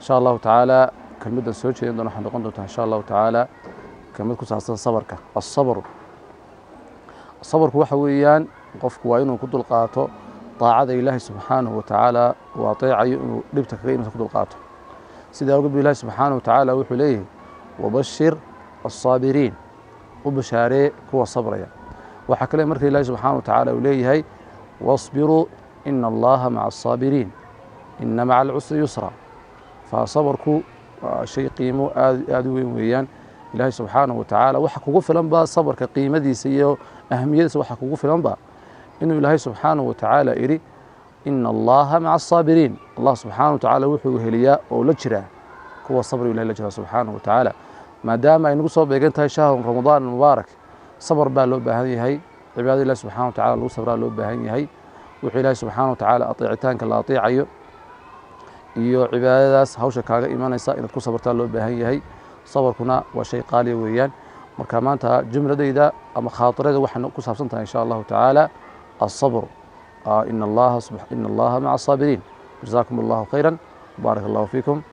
Insha Allahu tacaala, kelmaddan soo jeedin doona waxay noqon doontaa, insha Allahu tacaala, kelmad ku saabsan sabarka. Asabru, sabarku waxa weeyaan qofku waa inuu ku dulqaato daacada Ilaahay subxaanahu wa tacaala uu ateecayo, inuu dhibta kaga imansa ku dulqaato. Sidaa awgeed bu Ilaahi subxaanahu wa tacaala wuxuu leeyahay: "Wabashir assaabiriin", u bashaaree kuwa sabraya. Waxaa kale marka Ilaahi subxaanahu wa tacaala uu leeyahay: "Wasbiruu ina Allaha maca asaabiriin, ina maca alcusri yusra". Fa sabarku waa shay qiimo aad aada u weyn weeyaan. Ilaahay subxaanahu wa tacaala waxa kugu filan ba sabarka qiimadiisa iyo ahamiyadiisa, waxa kugu filan ba inuu Ilaahay subxaanahu wa tacaala idhi: "Ina Allaha maca asaabiriin". Allah subxaanahu wa tacaala wuxuu heliyaa oo la jiraa kuwa sabri. Ilahay la jiraa subxaanahu wa tacaala. Maadaama ay nagu soo beegan tahay shahru Ramadaan almubaarak, sabar baa loo baahan yahay. Cibaadada Ilahi subxana wa tacala lagu sabraa loo baahan yahay. Wuxuu Ilaahay subxaana wa tacaala ateecitaanka la ateecayo iyo cibaadadaas hawsha kaaga imanaysa inaad ku sabartaa loo baahan yahay. Sabarkuna waa shay qaaliya weeyaan. Marka maanta jumladayda ama khaatirada waxay ku saabsan tahay, insha Allahu tacaala, asabr. Ina Allaha maca asaabiriin. Jazaakum Allahu khayra, baarak Allahu fiikum.